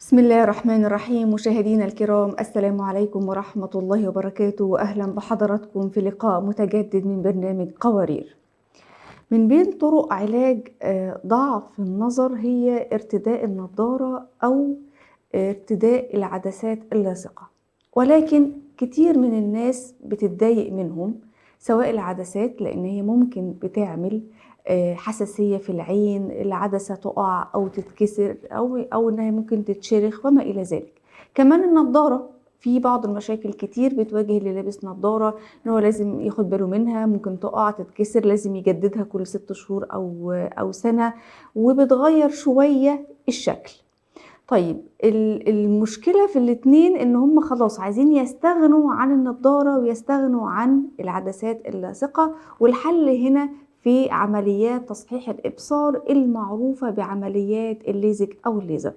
بسم الله الرحمن الرحيم. مشاهدينا الكرام، السلام عليكم ورحمة الله وبركاته، وأهلا بحضراتكم في لقاء متجدد من برنامج قوارير. من بين طرق علاج ضعف النظر هي ارتداء النظارة أو ارتداء العدسات اللاصقة، ولكن كتير من الناس بتتضايق منهم، سواء العدسات لأن هي ممكن بتعمل حساسية في العين، العدسة تقع أو تتكسر أو إنها ممكن تتشرخ وما إلى ذلك. كمان النظارة في بعض المشاكل كتير بتواجه اللي لابس نظارة، إن هو لازم ياخد باله منها، ممكن تقع تتكسر، لازم يجددها كل 6 شهور أو سنة، وبتغير شوية الشكل. طيب المشكلة في الاتنين إن هم خلاص عايزين يستغنوا عن النظارة ويستغنوا عن العدسات اللاصقة، والحل هنا في عمليات تصحيح الإبصار المعروفة بعمليات الليزك أو الليزر.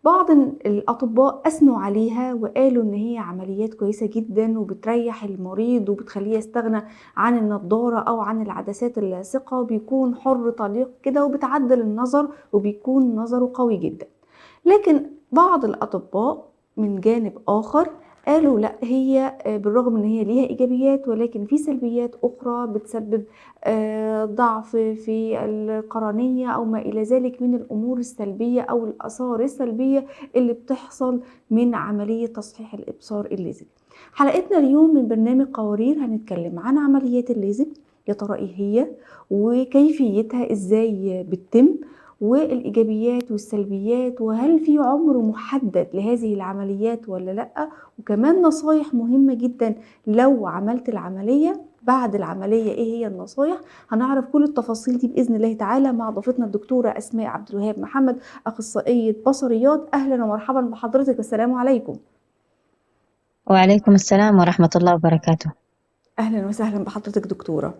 بعض الأطباء أثنوا عليها وقالوا إن هي عمليات كويسة جدا وبتريح المريض وبتخليه يستغنى عن النظارة أو عن العدسات اللاصقة، وبيكون حر طليق كده وبتعدل النظر وبيكون نظره قوي جدا. لكن بعض الأطباء من جانب آخر قالوا لا، هي بالرغم إن هي ليها إيجابيات ولكن في سلبيات أخرى بتسبب ضعف في القرنية أو ما إلى ذلك من الأمور السلبية أو الآثار السلبية اللي بتحصل من عملية تصحيح الإبصار الليزك. حلقتنا اليوم من برنامج قوارير هنتكلم عن عمليات الليزك، يا ترى إيه هي وكيفيتها، إزاي بتتم، والإيجابيات والسلبيات، وهل في عمر محدد لهذه العمليات ولا لأ، وكمان نصايح مهمة جدا لو عملت العملية، بعد العملية إيه هي النصايح. هنعرف كل التفاصيل دي بإذن الله تعالى مع ضيفتنا الدكتورة أسماء عبد الوهاب محمد، أخصائية بصريات. أهلا ومرحبا بحضرتك، والسلام عليكم. وعليكم السلام ورحمة الله وبركاته. أهلا وسهلا بحضرتك دكتورة.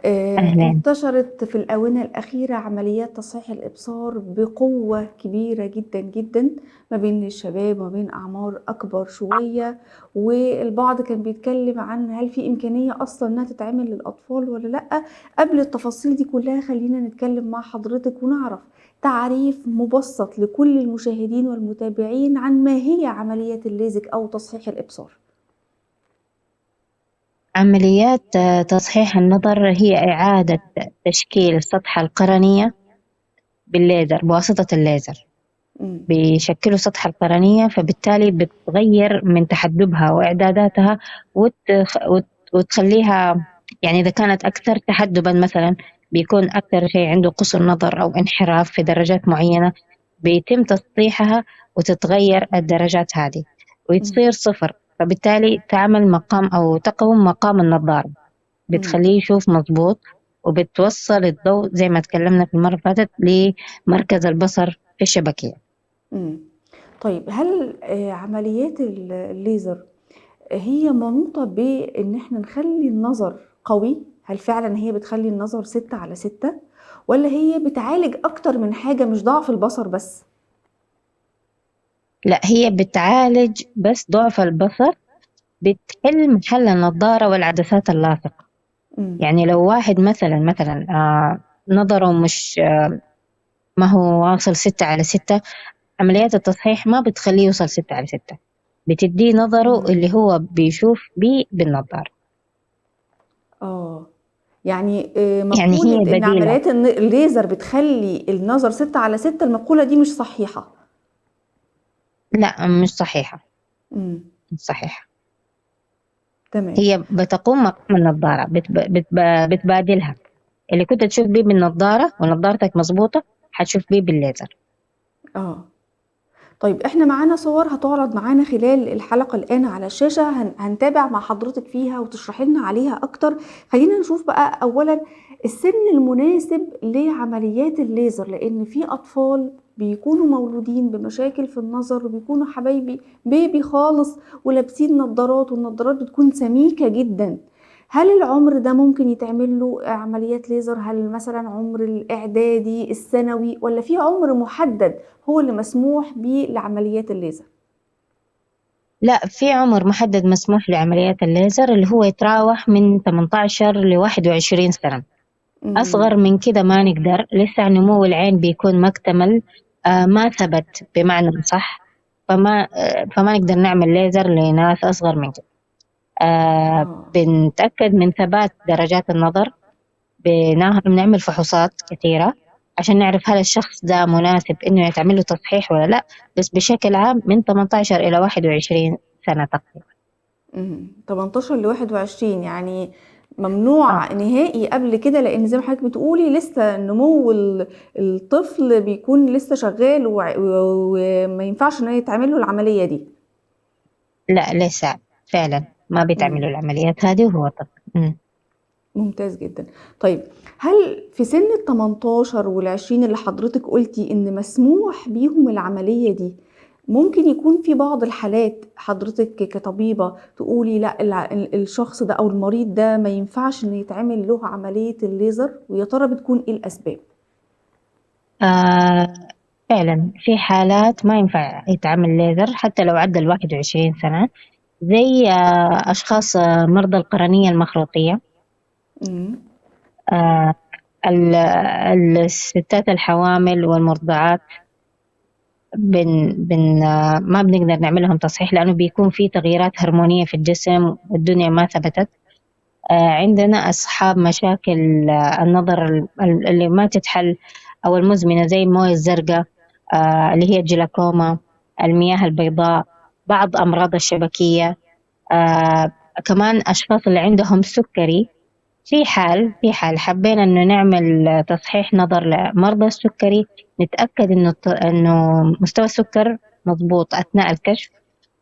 أهلاً. انتشرت في الآونة الأخيرة عمليات تصحيح الإبصار بقوة كبيرة جدا جدا ما بين الشباب وما بين أعمار أكبر شوية، والبعض كان بيتكلم عن هل في إمكانية أصلا إنها تتعمل للأطفال ولا لأ. قبل التفاصيل دي كلها خلينا نتكلم مع حضرتك ونعرف تعريف مبسط لكل المشاهدين والمتابعين عن ما هي عملية الليزك أو تصحيح الإبصار. عمليات تصحيح النظر هي إعادة تشكيل سطح القرنية بالليزر، بواسطة الليزر. بيشكلوا سطح القرنية، فبالتالي بتغير من تحدبها وإعداداتها وتخليها، يعني إذا كانت أكثر تحدبا مثلا بيكون أكثر شيء عنده قصر نظر أو انحراف في درجات معينة، بيتم تسطيحها وتتغير الدرجات هذه وتصير صفر، فبالتالي تعمل مقام أو تقوم مقام النظارة، بتخليه يشوف مظبوط، وبتوصل الضوء زي ما تكلمنا في المرة اللي فاتت لمركز البصر في الشبكية. طيب هل عمليات الليزر هي منوطة بإن إحنا نخلي النظر قوي؟ هل فعلا هي بتخلي النظر 6/6 ولا هي بتعالج أكتر من حاجة مش ضعف البصر بس؟ لا، هي بتعالج بس ضعف البصر، بتحل محل النظارة والعدسات اللاصقة. يعني لو واحد مثلا نظره مش ما هو واصل 6/6، عمليات التصحيح ما بتخليه يوصل 6/6، بتديه نظره اللي هو بيشوف بيه بالنظارة. يعني هي مقولة إن بديلة. عمليات الليزر بتخلي النظر 6/6، المقولة دي مش صحيحة. لا، مش صحيحة. مش صحيحة. هي بتقوم مقام النظارة، بتبادلها. اللي كنت تشوف بيه بالنظارة ونظارتك مظبوطة حتشوف بيه بالليزر. طيب احنا معانا صور هتعرض معانا خلال الحلقة الآن على الشاشة، هنتابع مع حضرتك فيها وتشرحي لنا عليها أكتر. خلينا نشوف بقى أولا السن المناسب لعمليات الليزر، لأن في أطفال بيكونوا مولودين بمشاكل في النظر وبيكونوا حبايبي بيبي خالص ولابسين نظارات، والنظارات بتكون سميكة جدا. هل العمر ده ممكن يتعمل له عمليات ليزر؟ هل مثلا عمر الإعدادي، الثانوي، ولا في عمر محدد هو اللي مسموح بيه لعمليات الليزر؟ لا، في عمر محدد مسموح لعمليات الليزر اللي هو يتراوح من 18 ل 21 سنة. أصغر من كده ما نقدر، لسه نمو العين بيكون ما اكتمل، ما ثبت بمعنى صح، فما نقدر نعمل ليزر لناس أصغر من كده. بنتأكد من ثبات درجات النظر، بنعمل فحوصات كثيرة عشان نعرف هل الشخص ده مناسب إنه يتعمل له تصحيح ولا لا، بس بشكل عام من 18 إلى 21 سنة تقريبا. 18 ل 21 يعني ممنوع نهائي قبل كده، لأن زي ما حضرتك بتقولي لسه نمو الطفل بيكون لسه شغال وما ينفعش إنه يتعمل له العملية دي. لا لسه فعلا ما بيتعملوا العمليات هذه وهو طفل. ممتاز جدا. طيب هل في سن التمنتاشر والعشرين اللي حضرتك قلتي إن مسموح بيهم العملية دي، ممكن يكون في بعض الحالات حضرتك كطبيبة تقولي لا الشخص ده أو المريض ده ما ينفعش إن يتعمل له عملية الليزر، ويا ترى بتكون إيه الأسباب؟ فعلا في حالات ما ينفع يتعمل ليزر حتى لو عدى 21 سنة، زي أشخاص مرضى القرنية المخروطية، الستات الحوامل والمرضعات، ما بنقدر نعمل لهم تصحيح لأنه بيكون في تغييرات هرمونية في الجسم والدنيا ما ثبتت. عندنا أصحاب مشاكل النظر اللي ما تتحل أو المزمنة زي الموية الزرقاء، اللي هي الجلاكوما، المياه البيضاء، بعض أمراض الشبكية، كمان أشخاص اللي عندهم سكري. في حال حبينا إنه نعمل تصحيح نظر لمرضى السكري، نتأكد إنه مستوى السكر مضبوط أثناء الكشف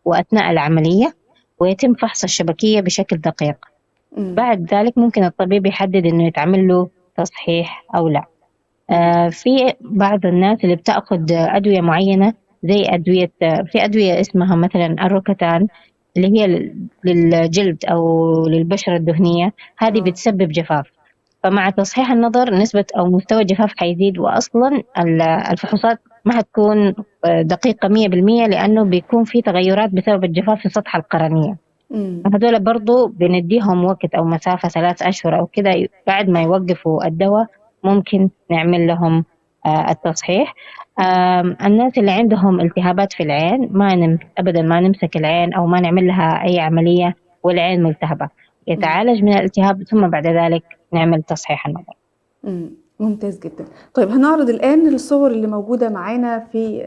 وأثناء العملية، ويتم فحص الشبكية بشكل دقيق. بعد ذلك ممكن الطبيب يحدد إنه يتعمل له تصحيح أو لا. في بعض الناس اللي بتأخذ أدوية معينة، زي في أدوية اسمها مثلا الروكتان اللي هي للجلد أو للبشرة الدهنية، هذه بتسبب جفاف، فمع تصحيح النظر نسبة أو مستوى الجفاف حيزيد، وأصلا الفحوصات ما حتكون دقيقة 100% لأنه بيكون في تغيرات بسبب الجفاف في سطح القرنية. هذول برضو بنديهم وقت أو مسافة 3 أشهر أو كده، بعد ما يوقفوا الدواء ممكن نعمل لهم التصحيح. الناس اللي عندهم التهابات في العين ما أبدا ما نمسك العين أو ما نعمل لها أي عملية والعين ملتهبة، يتعالج من الالتهاب ثم بعد ذلك نعمل تصحيح النظر. ممتاز جدا. طيب هنعرض الآن الصور اللي موجودة معانا في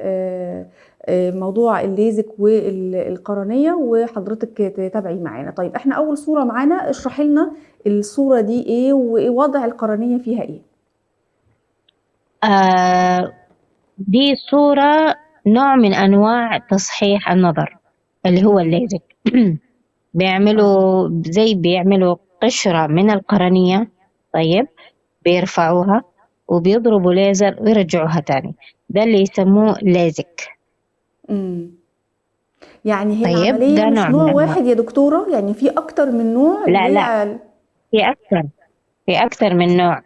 موضوع الليزك والقرنية، وحضرتك تتابعي معانا. طيب احنا أول صورة معانا، اشرحي لنا الصورة دي ايه ووضع القرنية فيها ايه؟ دي صورة نوع من أنواع تصحيح النظر اللي هو الليزك. بيعملوا قشرة من القرنية، طيب بيرفعوها وبيضربوا ليزر ويرجعوها تاني، ده اللي يسموه ليزك. يعني هي العملية ده مش نوع نوع من أنواع. واحد يا دكتورة؟ يعني في أكتر من نوع؟ لا، اللي لا. هي في أكتر من نوع.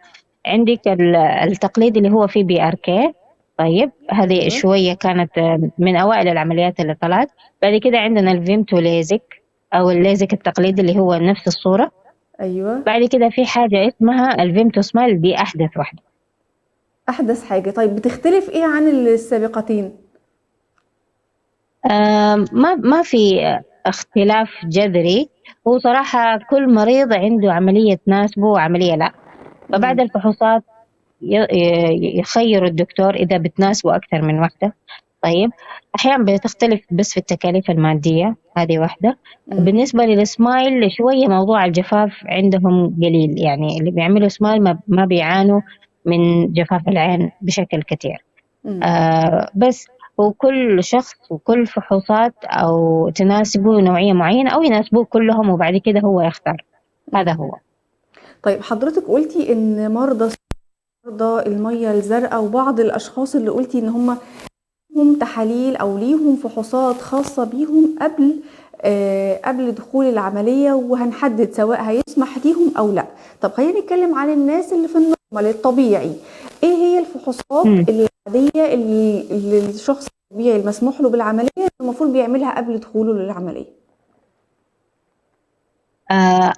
عندك التقليد اللي هو فيه بي آر كي، طيب هذه شوية كانت من أوائل العمليات اللي طلعت. بعد كده عندنا الفيمتو ليزك أو الليزك التقليدي اللي هو نفس الصورة. بعد كده في حاجة اسمها الفيمتو سمايل، دي أحدث واحدة. أحدث حاجة. طيب بتختلف إيه عن السابقتين؟ ما في اختلاف جذري، هو صراحة كل مريض عنده عملية تناسبه وعملية لا، فبعد الفحوصات يخير الدكتور إذا بتناسبه أكثر من واحدة. طيب أحيانا بتختلف بس في التكاليف المادية، هذه واحدة. بالنسبة للسمايل شوية موضوع الجفاف عندهم قليل، يعني اللي بيعملوا سمايل ما بيعانوا من جفاف العين بشكل كثير. بس هو كل شخص وكل فحوصات أو تناسبه نوعية معينة أو يناسبوه كلهم، وبعد كده هو يختار. هذا هو. طيب حضرتك قلتي إن مرضى المية الزرقاء وبعض الأشخاص اللي قلتي إن هم ليهم تحاليل أو ليهم فحوصات خاصة بيهم قبل دخول العملية، وهنحدد سواء هيسمح ليهم أو لا. طب خلينا نتكلم عن الناس اللي في النورمال الطبيعي، إيه هي الفحوصات العادية اللي الشخص الطبيعي المسموح له بالعملية المفروض بيعملها قبل دخوله للعملية؟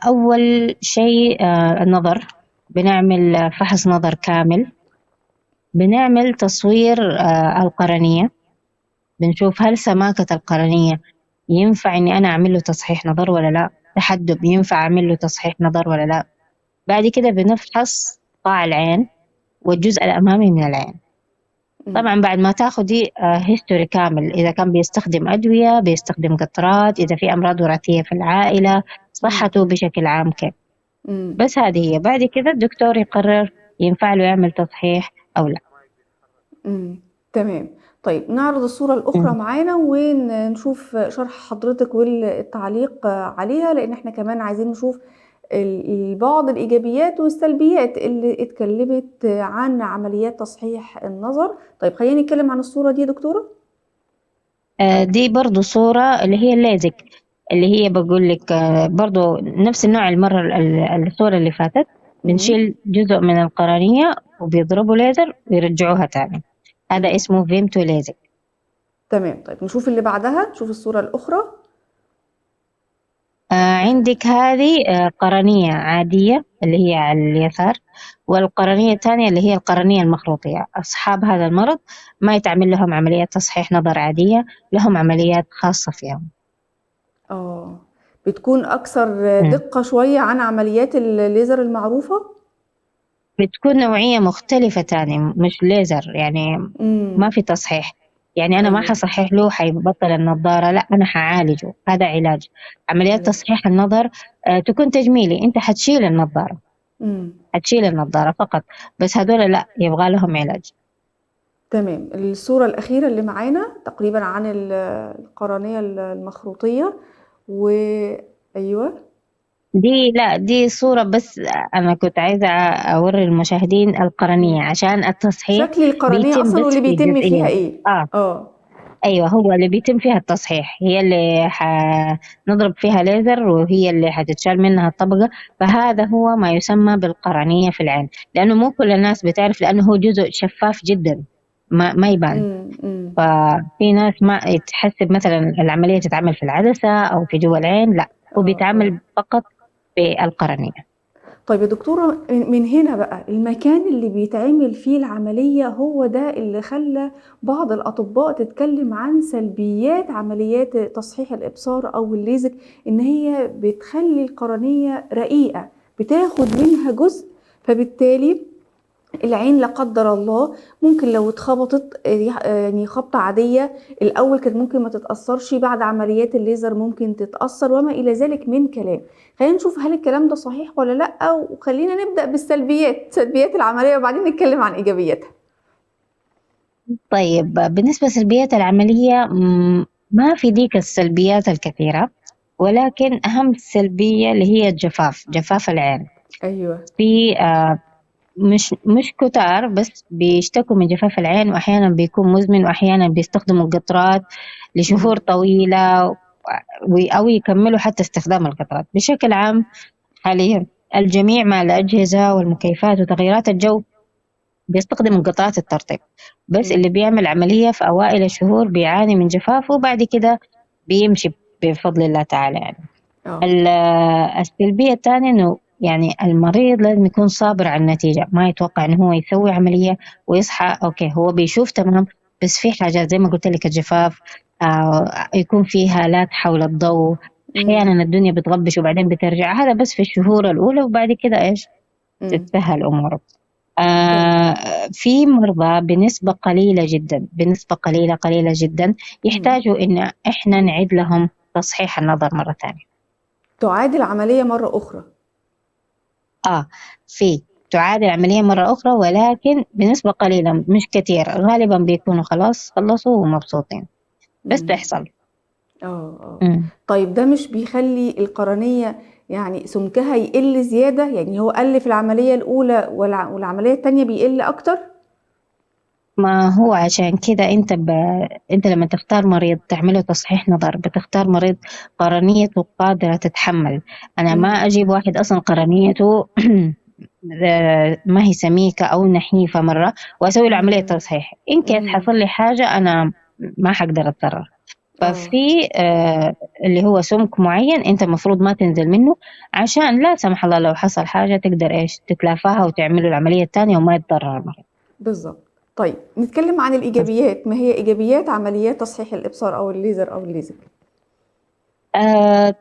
أول شيء النظر، بنعمل فحص نظر كامل. بنعمل تصوير القرنية، بنشوف هل سماكة القرنية ينفع إني أنا أعمل له تصحيح نظر ولا لا، تحدب ينفع أعمل له تصحيح نظر ولا لا. بعد كده بنفحص قاع العين والجزء الأمامي من العين. طبعا بعد ما تاخدي history كامل، إذا كان بيستخدم أدوية، بيستخدم قطرات، إذا في أمراض وراثية في العائلة، صحته بشكل عام كيف. بس هذه هي. بعد كده الدكتور يقرر ينفع له يعمل تصحيح أو لا. تمام. طيب نعرض الصورة الأخرى معانا ونشوف شرح حضرتك والتعليق عليها، لأن احنا كمان عايزين نشوف بعض الإيجابيات والسلبيات اللي اتكلمت عن عمليات تصحيح النظر. طيب خلينا نتكلم عن الصورة دي يا دكتورة. دي برضو صورة اللي هي الليزك، اللي هي بقول لك برضو نفس النوع المرة الصورة اللي فاتت، بنشيل جزء من القرنية وبيضربوا ليزر ويرجعوها تاني، هذا اسمه فيمتو ليزك. تمام. طيب نشوف اللي بعدها، نشوف الصورة الأخرى. عندك هذه قرنية عادية اللي هي على اليسار، والقرنية الثانية اللي هي القرنية المخروطية. أصحاب هذا المرض ما يتعمل لهم عمليات تصحيح نظر عادية، لهم عمليات خاصة فيهم. بتكون أكثر دقة شوية عن عمليات الليزر المعروفة؟ بتكون نوعية مختلفة تاني، مش ليزر يعني. ما في تصحيح، يعني أنا ما حصحح له حيبطل النظارة، لا أنا حعالجه، هذا علاج. عمليات تصحيح النظر تكون تجميلي، أنت حتشيل النظارة. حتشيل النظارة فقط، بس هذول لا يبغى لهم علاج. تمام. الصورة الأخيرة اللي معانا تقريبا عن القرنية المخروطية و أيوة. دي لا، دي صورة بس أنا كنت عايزة أوري المشاهدين القرنية عشان التصحيح، شكل القرنية أصلا واللي بيتم فيها إيه؟ أيوة، هو اللي بيتم فيها التصحيح، هي اللي حنضرب فيها ليزر وهي اللي حتتشال منها الطبقة. فهذا هو ما يسمى بالقرنية في العين، لأنه مو كل الناس بتعرف، لأنه هو جزء شفاف جدا ما يبان. ففي ناس ما تحسب مثلا العملية تتعمل في العدسة أو في جوا العين، لا هو بيتعمل فقط في القرنية. طيب يا دكتورة، من هنا بقى المكان اللي بيتعمل فيه العملية هو ده اللي خلى بعض الأطباء تتكلم عن سلبيات عمليات تصحيح الإبصار أو الليزك، إن هي بتخلي القرنية رقيقة، بتاخد منها جزء، فبالتالي العين لا قدر الله ممكن لو اتخبطت يعني خبطة عادية الأول كانت ممكن ما تتأثرش، بعد عمليات الليزر ممكن تتأثر وما إلى ذلك من كلام. خلينا نشوف هل الكلام ده صحيح ولا لأ، وخلينا نبدأ بالسلبيات، سلبيات العملية، وبعدين نتكلم عن إيجابياتها. طيب بالنسبة لسلبيات العملية، ما في ديك السلبيات الكثيرة، ولكن أهم سلبية اللي هي الجفاف، جفاف العين. أيوة. في مش كتار بس بيشتكوا من جفاف العين، وأحيانا بيكون مزمن، وأحيانا بيستخدموا القطرات لشهور طويلة أو يكملوا حتى استخدام القطرات. بشكل عام حاليا الجميع مع الأجهزة والمكيفات وتغييرات الجو بيستخدموا قطرات الترطيب، بس اللي بيعمل عملية في أوائل الشهور بيعاني من جفاف، وبعد كده بيمشي بفضل الله تعالى يعني. السلبية الثانية إنه يعني المريض لازم يكون صابر على النتيجة، ما يتوقع إنه هو يسوي عملية ويصحى okay هو بيشوف تمام، بس في حاجات زي ما قلت لك الجفاف، يكون في هالات حول الضوء، أحيانا الدنيا بتغبش وبعدين بترجع، هذا بس في الشهور الأولى، وبعد كده إيش تتسهل أموره. في مرضى بنسبة قليلة جدا، بنسبة قليلة قليلة جدا يحتاجوا إن إحنا نعيد لهم تصحيح النظر مرة ثانية، تعاد العملية مرة أخرى. في تعاد العملية مرة أخرى، ولكن بنسبة قليلة مش كثير، غالبا بيكونوا خلاص خلصوا ومبسوطين، بس تحصل. طيب ده مش بيخلي القرنية يعني سمكها يقل زيادة؟ يعني هو قل في العملية الأولى والعملية التانية بيقل أكتر؟ ما هو عشان كده أنت لما تختار مريض تعمله تصحيح نظر بتختار مريض قرنيته قادرة تتحمل. أنا ما أجيب واحد أصلا قرنيته ما هي سميكة أو نحيفة مرة وأسوي له عملية تصحيح، إن كان حصل لي حاجة أنا ما حقدر أتصرف. ففي اللي هو سمك معين أنت المفروض ما تنزل منه، عشان لا سمح الله لو حصل حاجة تقدر إيش تتلافاها وتعمله العملية الثانية وما يتضرر المريض. بالضبط. طيب نتكلم عن الإيجابيات، ما هي إيجابيات عمليات تصحيح الإبصار أو الليزر أو الليزك؟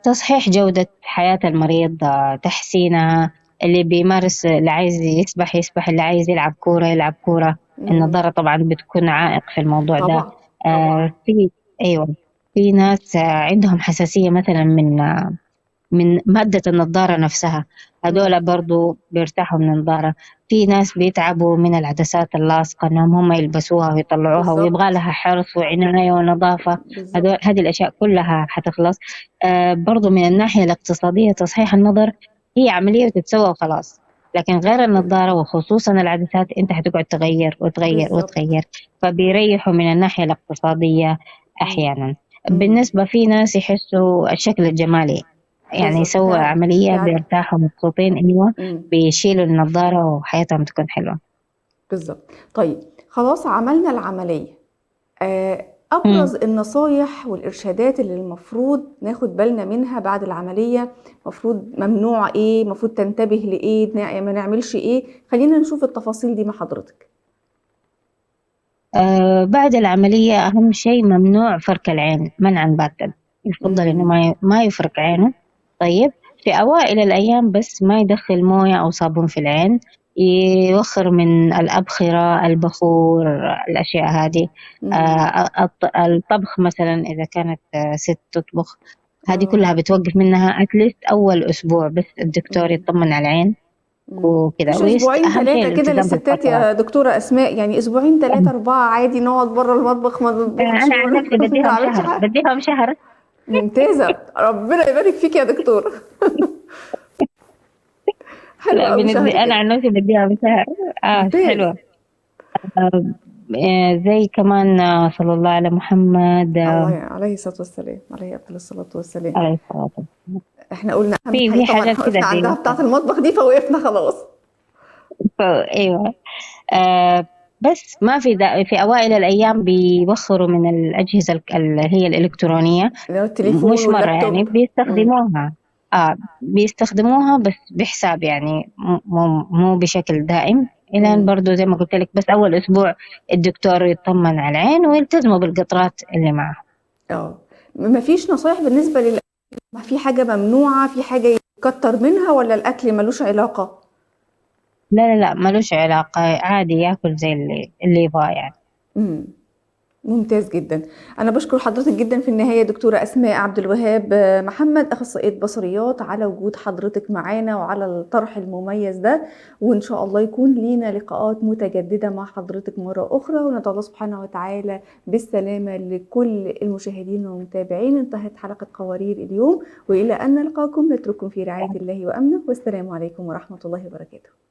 تصحيح جودة حياة المريض، تحسينها، اللي بيمارس، اللي عايز يسبح يسبح، اللي عايز يلعب كورة يلعب كورة. النظارة طبعا بتكون عائق في الموضوع ده. طبعا طبعا. في أيوة، في ناس عندهم حساسية مثلا من مادة النظارة نفسها، هذول برضو بيرتاحوا من النظارة. في ناس بيتعبوا من العدسات اللاصقة، إنهم هم يلبسوها ويطلعوها ويبغى لها حرص وعناية ونظافة. هذه الأشياء كلها حتخلص. برضو من الناحية الاقتصادية تصحيح النظر هي عملية وتتسوى وخلاص، لكن غير النظارة وخصوصا العدسات أنت حتقعد تغير وتغير وتغير، فبيريحوا من الناحية الاقتصادية أحيانا. بالنسبة في ناس يحسوا الشكل الجمالي، يعني يسووا عملية بيرتاحوا مبسوطين، أيوة بيشيلوا النظارة وحياتهم تكون حلوة. بالظبط. طيب خلاص عملنا العملية، أبرز النصايح والإرشادات اللي المفروض ناخد بالنا منها بعد العملية، مفروض ممنوع إيه، مفروض تنتبه لإيه، ما نعملش إيه، خلينا نشوف التفاصيل دي مع حضرتك. بعد العملية أهم شيء ممنوع فرك العين منعا باتا، يفضل إنه ما يفرك عينه. طيب في أوائل الأيام بس ما يدخل موية أو صابون في العين، يوخر من الأبخرة، البخور، الأشياء هذه. الطبخ مثلا إذا كانت ست تطبخ، هذه كلها بتوقف منها أتلست أول أسبوع بس الدكتور يطمن على العين وكذا. أسبوعين ثلاثة كده للستات يا دكتورة أسماء، يعني أسبوعين ثلاثة أربعة عادي نقعد بره المطبخ ما نطبخش. أنا عن نفسي بديهم شهر، بديهم شهر. ممتازة، ربنا يبارك فيك يا دكتورة. حلوة أوي شهر. أنا عن نفسي بديها شهر. حلوة. زي كمان صلى الله على محمد، الله عليه الصلاة والسلام، عليه أفضل الصلاة والسلام. عليه الصلاة والسلام. احنا قلنا في حاجات كده عندها بتاعة المطبخ دي فوقفنا خلاص. ايوه. بس ما في في أوائل الأيام بيوخروا من الأجهزة اللي هي الإلكترونية، مش مرة يعني بيستخدموها. بيستخدموها بس بحساب، يعني مو بشكل دائم. إلى برضو زي ما قلت لك بس أول أسبوع الدكتور يطمن على العين ويلتزموا بالقطرات اللي معه. ما فيش نصايح بالنسبة للأكل؟ ما في حاجة ممنوعة، في حاجة يكتر منها، ولا الأكل ملوش علاقة؟ لا لا لا، ملوش علاقة، عادي ياكل زي اللي يبغاه يعني. ممتاز جدا. أنا بشكر حضرتك جدا في النهاية دكتورة أسماء عبد الوهاب محمد، أخصائية بصريات، على وجود حضرتك معانا وعلى الطرح المميز ده، وإن شاء الله يكون لينا لقاءات متجددة مع حضرتك مرة أخرى، وندعو الله سبحانه وتعالى بالسلامة لكل المشاهدين والمتابعين. انتهت حلقة قوارير اليوم، وإلى أن نلقاكم نترككم في رعاية الله وأمنه، والسلام عليكم ورحمة الله وبركاته.